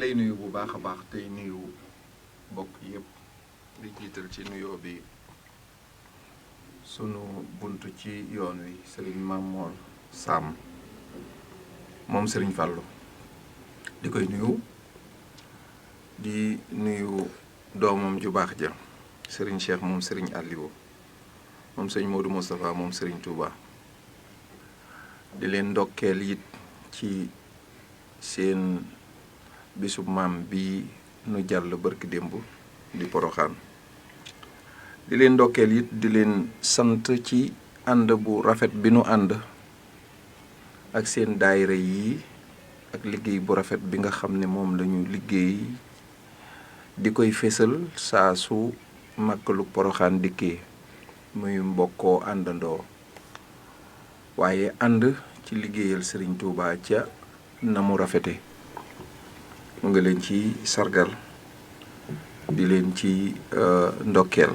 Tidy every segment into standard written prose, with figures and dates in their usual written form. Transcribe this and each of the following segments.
lay nuyu bu baax a baax tey nuyu mbokk yëpp di jiital ci nuyoo bi sunu buntu ci yoon wi Serigne Mamour Sam moom Serigne Fallou di koy nuyu di nuyu doomam ju baax ja Serigne Cheikh moom Serigne Aliou moom Serigne Modou Moustapha moom Serigne Touba di leen ndokkeel it ci seen bisub maam bi nu jàll barki démb di Poroxaan di leen ndokkeel it di leen sant ci ànd bu rafet bi nu ànd ak seen daayira yi ak liggéey bu rafet bi nga xam ne moom lañu liggéey di koy fésal saa su màggalu Poroxaan dikkee muy mbokkoo àndandoo waaye ànd ci liggéeyal Serigne Touba ca na mu rafete mu ngi leen ci sargal di leen ci ndokkeel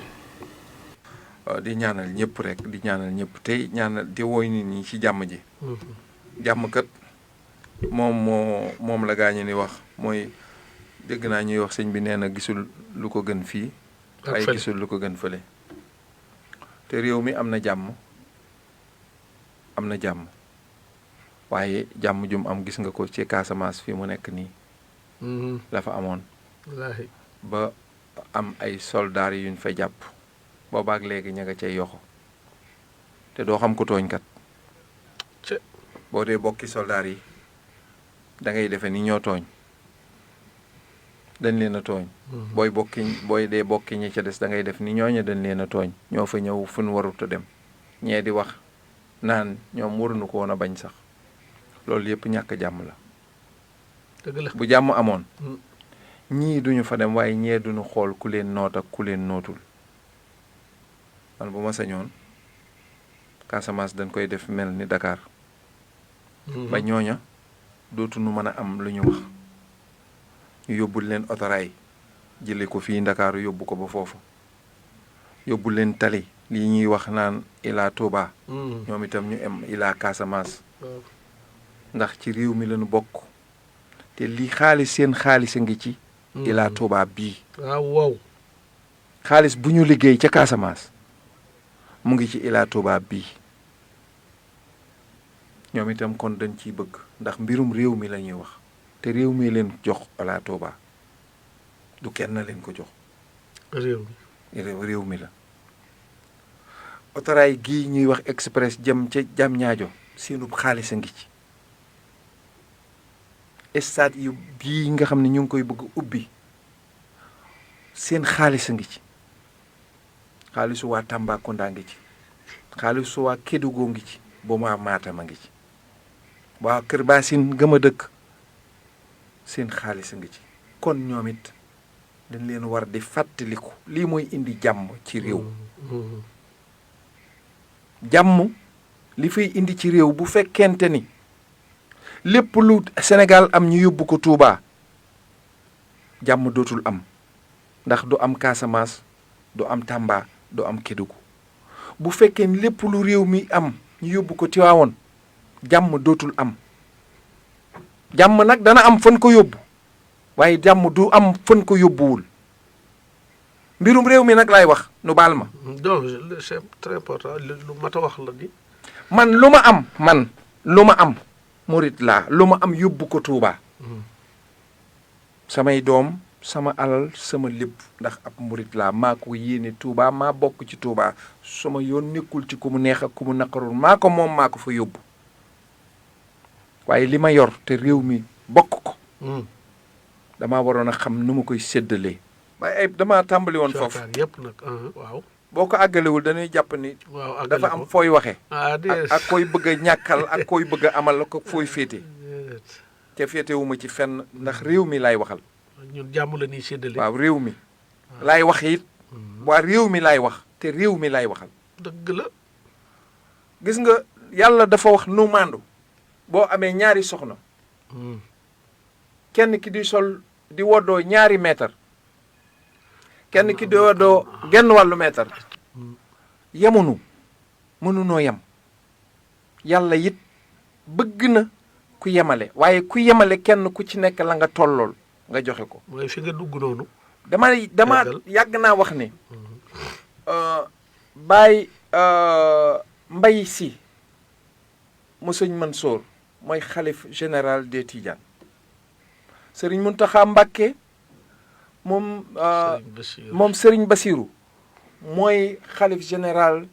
di ñaanal ñëpp rek di ñaanal ñëpp tey ñaanal di woy nit ñi ci jàmm ji jàmm kat moom la gaañu ni wax mooy dégg naa ñuy wax sëñ bi nee na gisul lu ko gën fii waaye gisul lu ko gën fële te réew mi am na jàmm waaye jàmm jum am gis nga ko ci Casamance fii mu nekk nii la fa amoon ba am ay soldats yuñ fa jàpp boobaak léegi ña nga cay yoxo te doo xam ko tooñkat boo dee bokki soldats yi da ngay defe ni ñoo tooñ dañ leen a tooñ booy dee bokki ñi ca des da ngay def ni ñooñu dañ leen a tooñ ñoo fa ñëw fu nu warut a dem ñee di wax naan ñoom waruñu ko woon a bañ sax loolu yëpp ñàkk jàmm la dëgg la bu jàmm amoon ñii duñu fa dem waaye ñee duñu xool ku leen noot ak ku leen nootul man bu ma sañoon Casamance dañ koy def mel ni Dakar ba ñooña dootuñu mën a am lu ñu wax ñu yóbbul leen otoraay jële ko fii Ndakaaru yóbbu ko ba foofu yóbbul leen tali lii ñuy wax naan Ila Touba ñoom itam ñu am Ila Casamance ndax ci réew mi lañu bokk te lii seen xaalis a ngi ci Ila Touba bii waaw xaalis bu ñu liggéey ca Casamance mu ngi ci Ila Touba bii ñoom itam kon dañ ciy bëgg ndax mbirum réew mi la ñuy wax te réew mi leen jox Ila Touba du kenn leen ko jox réew mi la otoraay gii ñuy wax express jëm ca jam ñaajo seenub xaalis a ngi ci stade yu bii nga xam ne ñu ngi koy bëgg ubbi seen xaalis a ngi ci xaalisu waa Tambacounda ngi ci xaalisu waa Kédougou ngi ci ba mu Matam a ngi ci waa Kër Basin gëm a dëkk seen xaalis a ngi ci kon ñoom it dañ leen war di fàttaliku lii mooy indi jàmm ci réew jàmm li fay indi ci réew bu fekkente ni lépp lu Sénégal am ñu yóbbu ko Touba jàmm dootul am ndax du am Casamance du am Tamba du am Kédougou bu fekkee ni lépp lu réew mi am ñu yóbbu ko Tiwaawoon jàmm dootul am jàmm nag dana am fan ko yóbbu waaye jàmm du am fan ko yóbbuwul mbirum réew mi nag laay wax nu baal ma. donc c'est très important lu mat a wax la di. man lu ma am murit laa lu ma am yóbbu ko Touba. samay doom sama alal sama lépp ndax ab murit laa maa ko yéene Touba maa bokk ci Touba sama yoon nekkul ci ku mu neex ak ku mu naqarul maa ko moom maa ko fa yóbbu waaye li ma yor te réew mi bokk ko. damaa waroon a xam nu ma koy séddalee. waaye ay damaa tàmbali woon foofu yëpp nag waaw. boo ko àggalewul dañuy jàpp ni. waaw dafa am fooy waxee. DEES ak koy bëgg a ñàkkal ak koy bëgg a amal ko fooy féete. te féetewuma ci fenn ndax réew mi laay waxal. ñun jàmm la ñuy séddale. waaw réew mi. laay wax it. waa réew mi laay wax te réew mi laay waxal. dëgg la. gis nga yàlla dafa wax nu màndu boo amee ñaari soxna. kenn ki di sol di woddoo ñaari mètre kenn ki di woddoo genn wàllu mètre yemunu mënunoo yem yàlla it bëgg na ku yemale waaye ku yemale kenn ku ci nekk la nga tollool nga joxe ko. mooy fi nga dugg noonu. dama Yàggal. yàgg naa wax ni Baye Mbaye Sy mu sëñ Mansour mooy xalif général des Tidianes. Serigne Mountakha Mbacké moom Serigne Bassirou mooy xalif général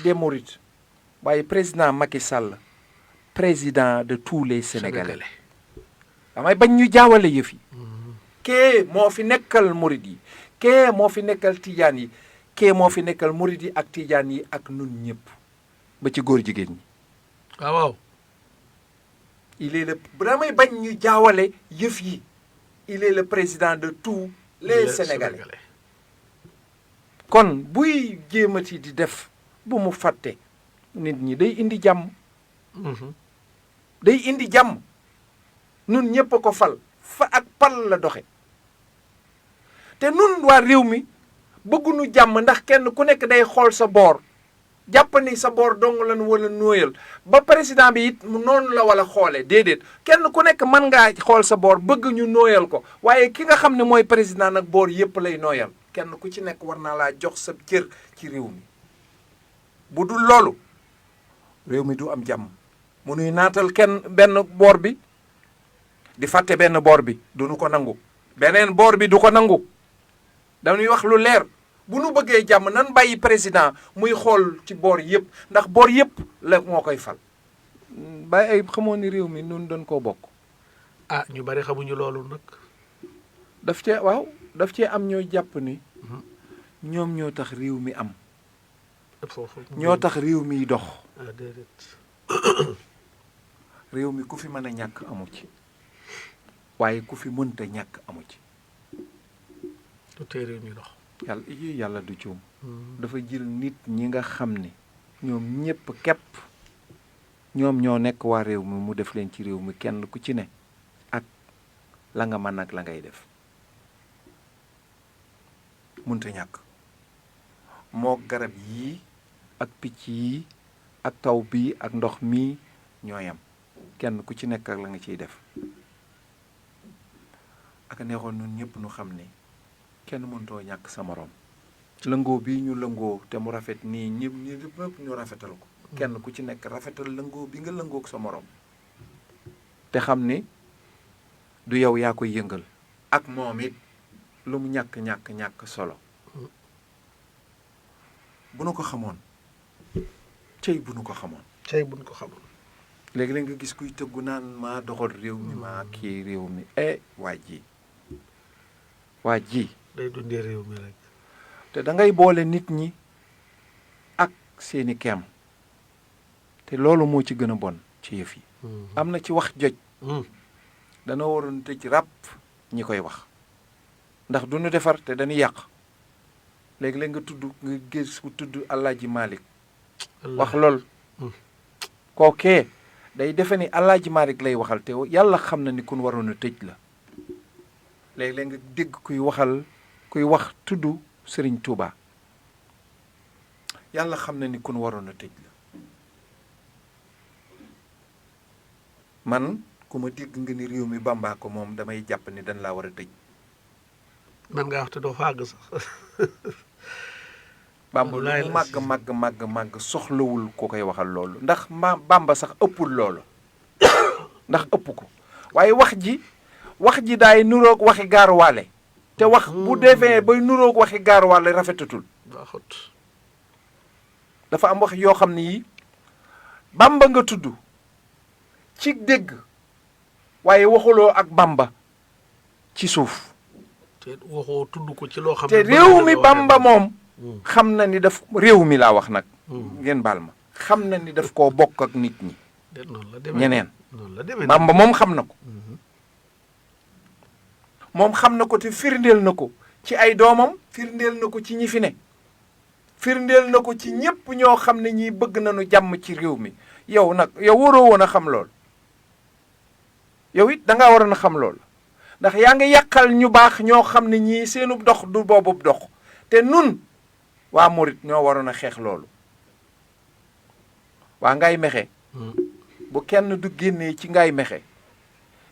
des Mourides. waaye président Macky Sall président de tous les Sénégalais. damay bañ ñu jaawale yëf yi. kee moo fi nekkal murid yi kee moo fi nekkal tijaan yi kee moo fi nekkal murid yi ak tijaan yi ak nun ñëpp ba ci góor jigéen ñi. waaw. il est le damay bañ ñu jaawale yëf yi il est le président de tous les Sénégalais. kon buy jéemati di def bu mu fàtte nit ñi day indi jàmm. day indi jàmm nun ñëpp a ko fal fa ak pal la doxe te nun waa réew mi bëgguñu jàmm ndax kenn ku nekk day xool sa boor jàpp ni sa boor dong lan wala nooyal ba président bi it mu noonu la wala xoole déedéet kenn ku nekk mën ngaa xool sa boor bëgg ñu nooyal ko waaye ki nga xam ne mooy président nag boor yëpp lay nooyal kenn ku ci nekk war naa laa jox sa cër ci réew mi bu dul loolu réew mi du am jàmm munuy naatal kenn benn boor bi di fàtte benn boor bi du nu ko nangu beneen boor bi du ko nangu dañuy wax lu leer bu nu bëggee jàmm nan bàyyi président muy xool ci boor yëpp ndax boor yëpp la moo koy fal bàyyi ay xamoon ni réew mi nun doon koo bokk. ah ñu bari xamuñu loolu nag. daf cee am ñoo jàpp ni ñoom ñoo tax réew mi am. ñoo tax réew miy dox. déedéet. réew mi ku fi mën a ñàkk amu ci waaye ku fi mënta ñàkk amu ci. du tee réew mi dox. yàlla du juum. dafa jël nit ñi nga xam ne ñoom ñépp képp ñoom ñoo nekk waa réew mi mu def leen ci réew mi kenn ku ci ne ak la nga mën ak la ngay def mënta ñàkk moo garab yii ak picc yi ak taw bii ak ndox mii ñoo yam kenn ku ci nekk ak la nga ciy def ak neexoon ñun ñëpp nu xam ne kenn mëntoo ñàkk sa morom lëngoo bii ñu lëngoo te mu rafet nii ñëpp ñu rafetal ko kenn ku ci nekk rafetal lëngoo bi nga lëngoog sa morom te xam ne du yow yaa koy yëngal ak moom it lu mu ñàkk solo bu nu ko xamoon cey bu nu ko xamoon léegi-léeg nga gis kuy tëggu naan maa doxal réew mi maa kii réew mi waa ji day dundee réew mi rek te da ngay boole nit ñi ak seeni keem te loolu moo ci gën a bon ci yëf yi am na ci wax joj dana waroon tëj ràpp ñi koy wax ndax du ñu defar te dañuy yàq léegi-léeg nga gis ku tudd Alaaji Malick wax lool kookee day defe ni Alaaji Malick lay waxal te yàlla xam na ni kun waroon a tëj la léeg-léeg nga dégg kuy wax tudd Serigne Touba yàlla xam na ni kun waroon a tëj la man ku ma dégg nga ni réew mi Bàmbaa ko moom damay jàpp ni dañ laa war a tëj. man nga wax te doo fàgg sax. Bàmba lu màgg soxlawul ko koy waxal loolu ndax Bàmba sax ëppul loolu ndax ëpp ko waaye wax ji daay nuroog waxi gaaruwaale te wax bu defee bay nuroog waxi gaaruwaale rafetatul dafa am wax yoo xam ne yi Bàmba nga tudd ci dégg waaye waxuloo ak Bàmba ci suuf te waxoo tudd ko ci loo xam te réew mi Bàmba moom xam na ni daf réew mi laa wax nag ngeen baal ma xam na ni daf koo bokk ak nit ñi ñeneen Bàmba moom xam na ko moom xam na ko te firndeel na ko ci ay doomam firndeel na ko ci ñi fi ne firndeel na ko ci ñépp ñoo xam ne ñi bëgg nañu jàmm ci réew mi yow nag yow waroo woon a xam lool yow it dangaa waroon a xam lool ndax yaa ngi yàqal ñu baax ñoo xam ne ñii seenu dox du boobu dox te nun waa Murit ñoo waroon a xeex loolu waa Ngaye Mékhé bu kenn du génnee ci Ngaye Mékhé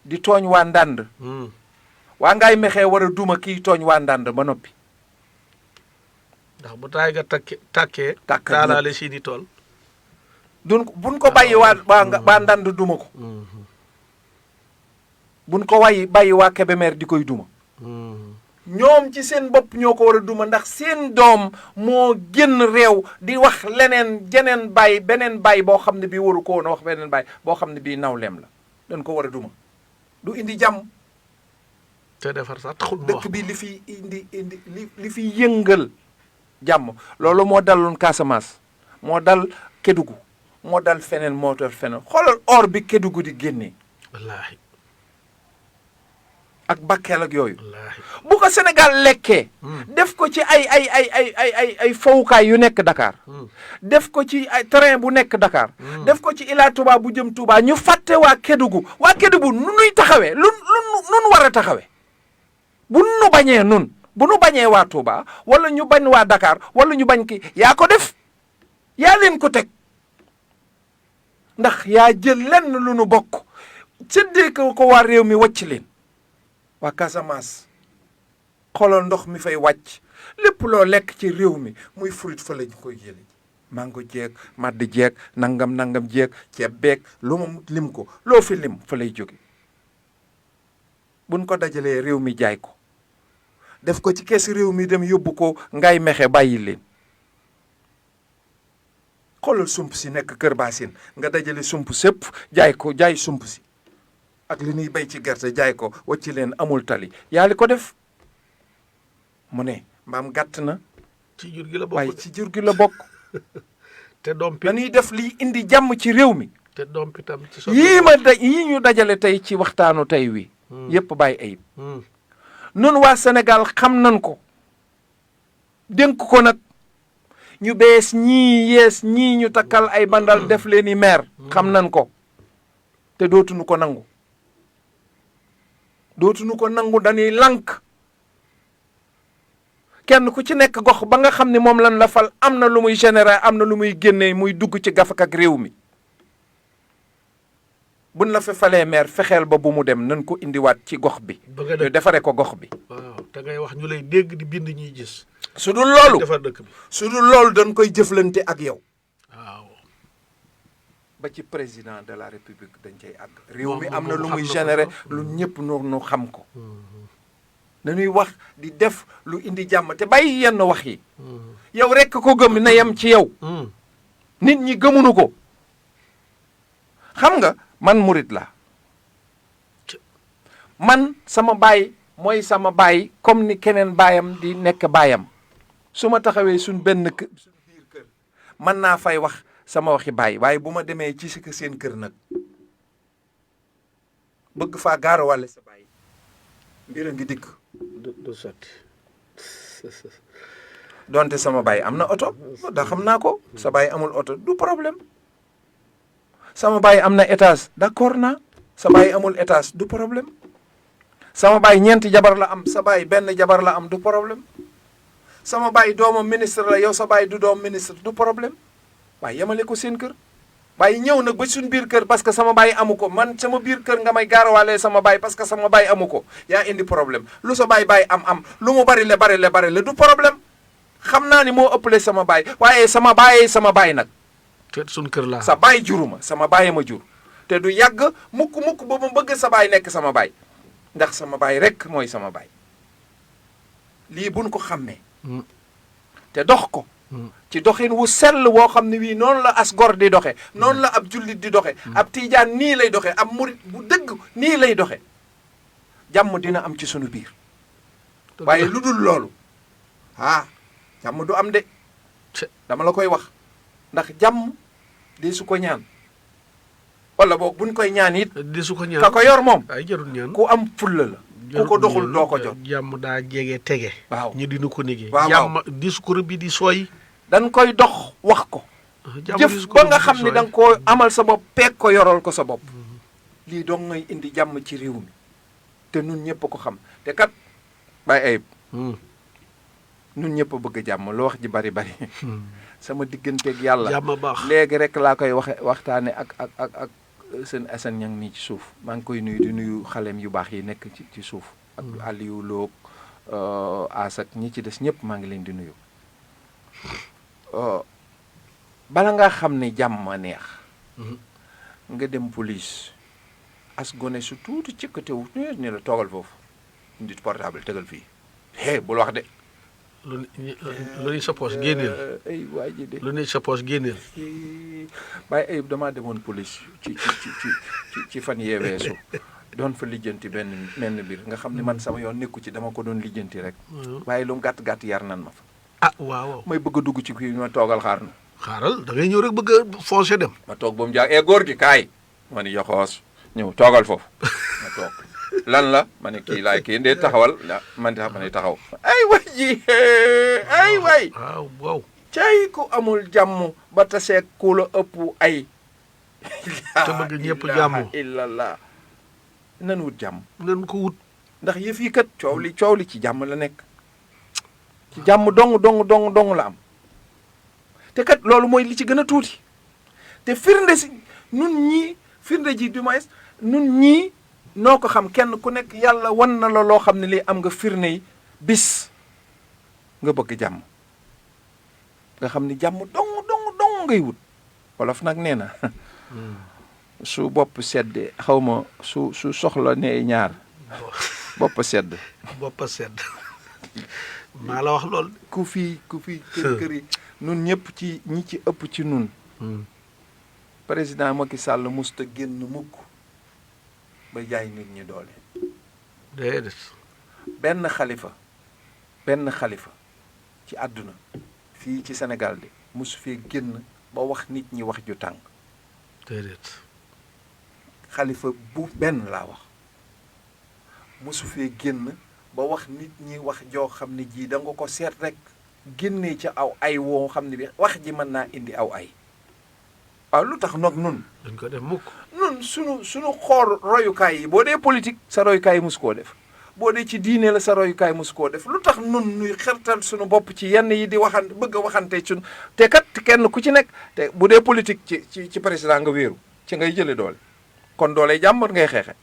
di tooñ waa Ndànd waa Ngaye Mékhé war a duma kii tooñ waa Ndande ba noppi. ndax bu taay ga tàkkee tàkkal taalaale seeni tool. buñ ko bàyyi waa Ndande duma ko. buñ ko bàyyi waa Kébémer di koy duma. ñoom ci seen bopp ñoo ko war a duma ndax seen doom moo génn réew di wax leneen beneen baay boo xam ne bii waru ko woon a wax beneen baay boo xam ne bii nawleem la dañ ko war a duma. du indi jàmm. te defar sax taxul mu wax dëkk bi li fi li fi yëngal jàmm loolu moo daloon Casamance moo dal Kédougou moo dal feneen moo dal feneen xoolal or bi Kédougou di génnee. wallaahi. ak Bakel ak yooyu. wallaahi. bu ko Sénégal lekkee. def ko ci ay fowukaay yu nekk Dakar. def ko ci ay train bu nekk Dakar. def ko ci Ila Touba bu jëm Touba ñu fàtte waa Kédougou nu nuy taxawee lu war a taxawee. bu nu bañee bu nu bañee waa Touba wala ñu bañ waa Dakar wala ñu bañ ki yaa ko def yaa leen ko teg ndax yaa jël lenn lu nu bokk séddee ko waa réew mi wàcc leen. waa Casamance xoolal ndox mi fay wàcc lépp loo lekk ci réew mi muy fruit fa lañ koy jële mango jeeg madd jeeg nangam jeeg ceeb beeg lu ma lim ko loo fi lim fa lay jóge buñ ko dajalee réew mi jaay ko def ko ci kees réew mi dem yóbbu ko Ngaye Mékhé bàyyi leen xoolal sump si nekk Kër Basin nga dajale sump sépp jaay sump si ak li ñuy bay ci gerte jaay ko wacci leen amul tali yaa li ko def mu ne mbaam gàtt na. ci jur gi la bokk waaye ci jur gi la bokk. te dompi dañuy def liy indi jàmm ci réew mi. te dompi tam ci yii ñu dajale tey ci waxtaanu tey wi. yépp bàyyi ayib. nun waa Sénégal xam nañ ko dénk ko nag ñu bees ñii ñu takkal ay bandal def leen i maire xam nañ ko te dootuñu ko nangu. dañuy lànk kenn ku ci nekk gox ba nga xam ne moom lan la fal am na lu muy général am na lu muy génnee muy dugg ci gafak ak réew mi buñ la fa falee maire fexeel ba bu mu dem nañ ko indiwaat ci gox bi. ñu defare ko gox bi. waaw te ngay wax ñu lay dégg di bind ñuy gis. su dul loolu defar dëkk bi. su dul loolu dañ koy jëflante ak yow. waaw. ba ci président de la république dañ cay àgg. réew mi am na lu muy généré lu ñëpp nu xam ko. dañuy wax di def lu indi jàmm te bàyyi yenn wax yi. yow rekk ko gëm na yem ci yow. nit ñi gëmuñu ko. xam nga man murit la man sama baay mooy sama baay comme ni keneen baayam di nekk baayam su ma taxawee suñ biir kër mën naa fay wax sama waxi baay waaye bu ma demee ci seen kër nag bëgg faa gaaruwàlle sa baay mbir a ngi dikk du sotti donte sama baay am na oto da xam naa ko sa baay amul oto du problème sama baay am na étage d'accord naa sa baay amul étage du problème sama baay ñeenti jabar la am sa baay benn jabar la am du problème sama baay doomam ministre la yow sa baay du doom ministre du problème waaye yemale ko seen kër waaye ñëw nag ba suñ biir kër parce que sama baay amu ko man sama biir kër nga may gaarawaale sama baay parce que sama baay amu ko yaa indi problème lu sa baay am lu mu bari le du problème xam naa ni moo ëppale sama baay waaye sama baay nag te suñ kër laa sa baay juruma sama baay ma jur te du yàgg mukk ba ma bëgg sa baay nekk sama baay ndax sama baay rek mooy sama baay lii buñ ko xàmmee te dox ko ci doxin wu sell woo xam ne wii noonu la as gor di doxe noonu la ab jullit di doxe ab tiijaan nii lay doxe ab murit bu dëgg nii lay doxe jàmm dina am ci sunu biir waaye lu dul loolu jàmm du am de dama la koy wax ndax jàmm di su ko ñaan wala boog buñ koy ñaan it di su ko ñaan ka ko yor moom ay jarul ñaan ku am fulla la ku ko doxul doo ko jot jàmm daa jege tege waaw ñu dina ko négee waaw jàmm discours bi di sooy dañ koy dox wax ko jëf ba nga xam ne da nga koo amal sa bopp peeg ko yoral ko sa bopp lii dong ngay indi jàmm ci réew mi te nun ñëpp ko xam te kat bàyyi ayib nun ñëpp bëgg jàmm lu wax ji bari sama digganteeg yàlla jàmm baax léegi rek laa koy waxtaane ak seen Assane ñang nii ci suuf maa ngi koy nuyu di nuyu xaleem yu baax yi nekk ci suuf ak Aliou Loog Asak ñi ci des ñëpp maa ngi leen di nuyu bala ngaa xam ne jàmm a neex nga dem police as gone su tuuti cëkkatewu ne la toogal foofu indi portable tegal fii bul wax de lu ne sa poche génneel ay waa ji de lu ne sa poche génneel bàyyi ayib damaa demoon police ci fan yee weesu doon fa lijjanti benn mbir nga xam ne man sama yoon nekku ci dama ko doon lijjanti rek waaye lu gàtt yar nan ma fa waaw may bëgg a dugg ci kii ma toogal xaaral da ngay ñëw rek bëgg a foncer dem ma toog ba mu jaag góor gi kaay ma ni yoxoos ñëw toogal foofu ma toog lan la ma ne kii laay kii ndee taxawal ma ne taxaw ay way ji ay way waaw cay ku amul jàmm ba taseeg ku la ëpp ay te bëgg ñëpp jàmm illallah nan wut jàmm nan ko wut ndax yëf yi kat coow li ci jàmm la nekk ci jàmm dong la am te kat loolu mooy li ci gën a tuuti te firnde si nun ñii firnde ji du moins nun ñii noo ko xam kenn ku nekk yàlla wan na la loo xam ne lii am nga firnde yi bis nga bëgg jàmm nga xam ni jàmm dong ngay wut wolof nag nee na su bopp sedd xaw ma su soxla ne ñaar bopp sedd maa la wax lool ku fi kër yi nun ñëpp ci ñi ci ëpp ci nun président Macky Sall musta génn mukk ba jaay nit ñi doole déedéet benn xalifa ci àdduna fii ci Sénégal de musu fee génn ba wax nit ñi wax ju tàng déedéet xalifa bu benn laa wax musu fee génn ba wax nit ñi wax joo xam ne jii da nga ko seet rek génnee ca aw ay woo xam ne bi wax ji mën naa indi aw ay waaw lu tax nag nun dañ ko def mukk nun sunu xool royukaay yi boo dee politique sa royukaay yi musu koo def boo dee ci diine la sa royukaay musu koo def lu tax nun nuy xertal sunu bopp ci yenn yi di bëgg a waxante sunu te kat kenn ku ci nekk te bu dee politique ci président nga wéeru ci ngay jële doole kon doole jàmbur ngay xeexe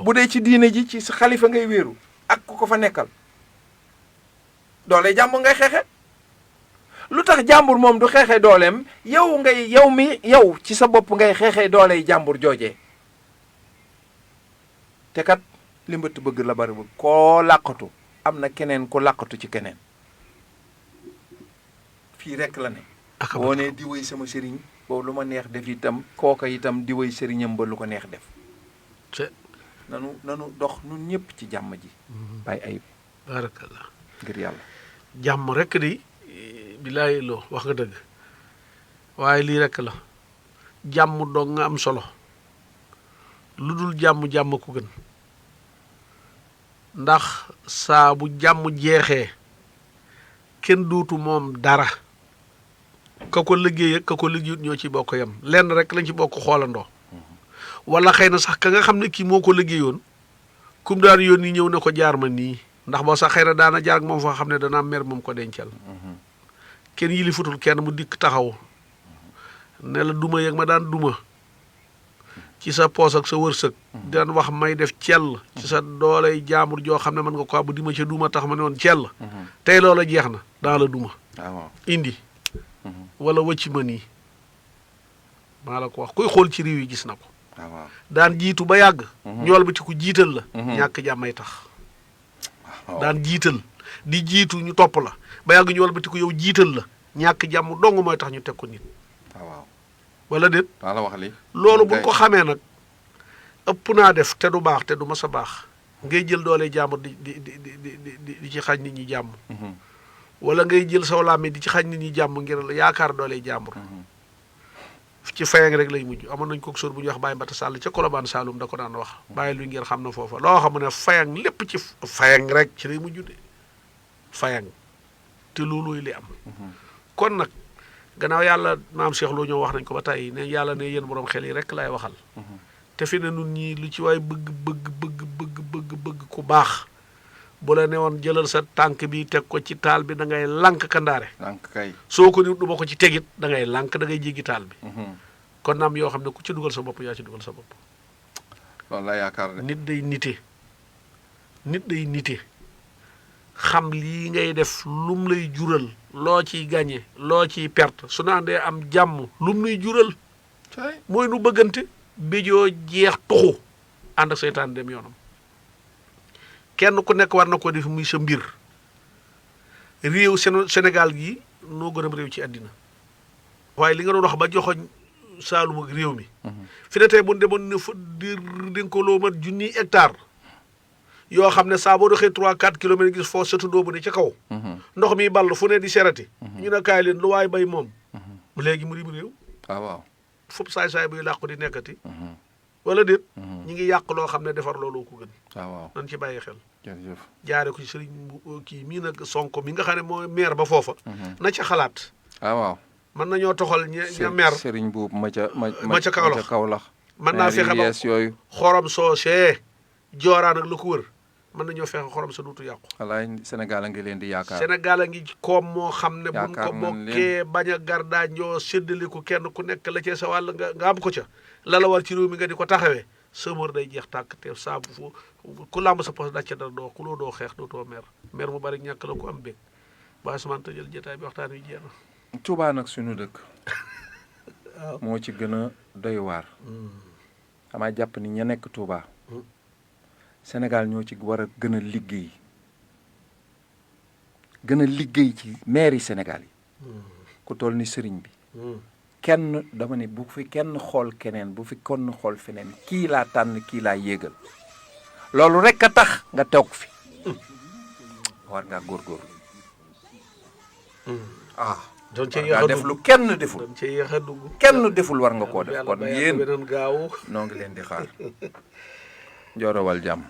bu dee ci diine ji ci sa xalifa ngay wéeru ak ku ko fa nekkal doole jàmbur ngay xeexe lu tax jàmbur moom du xeexee dooleem yow ci sa bopp ngay xeexee dooley jàmbur joojee te kat li mbëtt bëgg la bari bëgg koo làqatu am na keneen ku làqatu ci keneen fii rek la ne boo nee di wéy sama sëriñ boobu lu ma neex def itam kooka itam di wéy sëriñam ba lu ko neex def nanu dox nun ñëpp ci jàmm ji bàyyi ayib barakallah ngir yàlla jàmm rek di bilaay loo wax nga dëgg waaye lii rek la jàmm doo nga am solo lu dul jàmm ko gën ndax saa bu jàmm jeexee kenn duutu moom dara ka ko liggéey ak ka ko liggéeyut ñoo ci bokk yam lenn rek lañ ci bokk xoolandoo wala xëy na sax ka nga xam ne kii moo ko liggéeyoon kum daan yónni ñëw ne ko jaar ma nii ndax boo sax xëy na daana jaar ak moom foo xam ne danaa mer moom ko dencal kenn yilifutul kenn mu dikk taxaw ne la duma yëg ma daan duma ci sa poos ak sa wërsëg daan wax may def cell ci sa dooley jaambur joo xam ne mën nga ko bu di ma ca duma tax ma ne woon cell tey loola jeex na daa la duma indi wala wëcc ma nii maa la ko wax kuy xool ci réew yi gis na ko daan jiitu ba yàgg ñool ba ci ku jiital la ñàkk jàmmay tax daan jiital di jiitu ñu topp la ba yàgg ñool ba ci ku yow jiital la ñàkk jàmm dong mooy tax ñu teg ko nit wala déet loolu buñ ko xamee nag ëpp naa def te du baax te du mas a baax ngay jël doole jàmbur di ci xañ nit ñi jàmm wala ngay jël saw làmmiñ di ci xañ nit ñi jàmm ngir yaakaar doole jàmbur ci fayang rek lay mujj amoon nañ ko sóor bu ñuy wax Baye Mbata Sall ca Colobane Saloum da ko daan wax bàyyi lu ngeen xam na foofa loo xam ne fayang lépp ci fayang rek ci lay mujj de fayang te loolooy li am kon nag gannaaw yàlla maam Cheikh Lo ñoo wax nañ ko ba tey ne yàlla ne yéen borom xel yi rek laay waxal te fi ne nun ñii lu ci waay bëgg ku baax bu la ne woon jëlal sa tànk bi teg ko ci taal bi da ngay lànk kandaare soo ko ni du ma ko ci tegit da ngay lànk da ngay jéggi taal bi kon naam yoo xam ne ku ci dugal sa bopp yaa ci dugal sa bopp loolu la yaakaar nit day nite nit day nite xam lii ngay def lum lay jural loo ciy gagné loo ciy perte su naandee am jàmm lum nuy jural mooy nu bëggante béjoo jeex tuxu ànd ak seytaan dem yoonam kenn ku nekk war na ko def muy sa mbir réew Sénégal gi noo gën a réew ci àddina waaye li nga doon wax ba joxoñ Saalum ak réew mi fi ne tey bu demoon ne fa di ko loo mat junniy hectare yoo xam ne saa boo doxee 3-4 kilomètres gis foo sëtu doobu ne ca kaw ndox mi ball fu ne di serati ñu ne kaay leen lu waay bay moom léegi mu di réew waaw fop saay-saay buy làqu di nekkati wala déet ñi ngi yàq loo xam ne defar looloo ko gën waaw nan ci bàyyi xel jërëjëf jaare ko ci sëriñ kii mii nag Sonko mi nga xam ne mooy maire ba foofa na ca xalaat waaw mën nañoo toxal ña maire sëriñ buub ma ca Kaolack mën naa fexe ba yooyu xorom soosee jooraan ak lu ko wër mën nañoo fexe xorom sa duutu yàqu walaay Sénégal a ngi leen di yaakaar Sénégal a ngi koom moo xam ne buñ ko yaakaar nañ bokkee bañ a gardaa ñoo séddaliku kenn ku nekk la cee sa wàll nga am ko ca la la war ci réew mi nga di ko taxawee sëmër day jeex tàkk te saabu fu ku làmb sa poche dacca dara doo kuloo doo xeex dootoo mer mu bari ñàkk la ko am bég ba Usmaan tëjal jotaay bi waxtaan wi jeex na Touba nag suñu dëkk moo ci gën a doy waar xamaa jàpp ni ña nekk Touba Sénégal ñoo ci war a gën a liggéey ci maire yi Sénégal yi ku toll ni sëriñ bi kenn dama ne bu fi kenn xool keneen bu fi kenn xool feneen kii laa tànn kii laa yéegal loolu rek a tax nga toog fi war ngaa góorgóorlu doon ci war ngaa def lu kenn deful doon ci yéex a dugg kenn deful war nga koo def kon yéen yéen beneen gaaw noo ngi leen di xaar njoorowal jàmm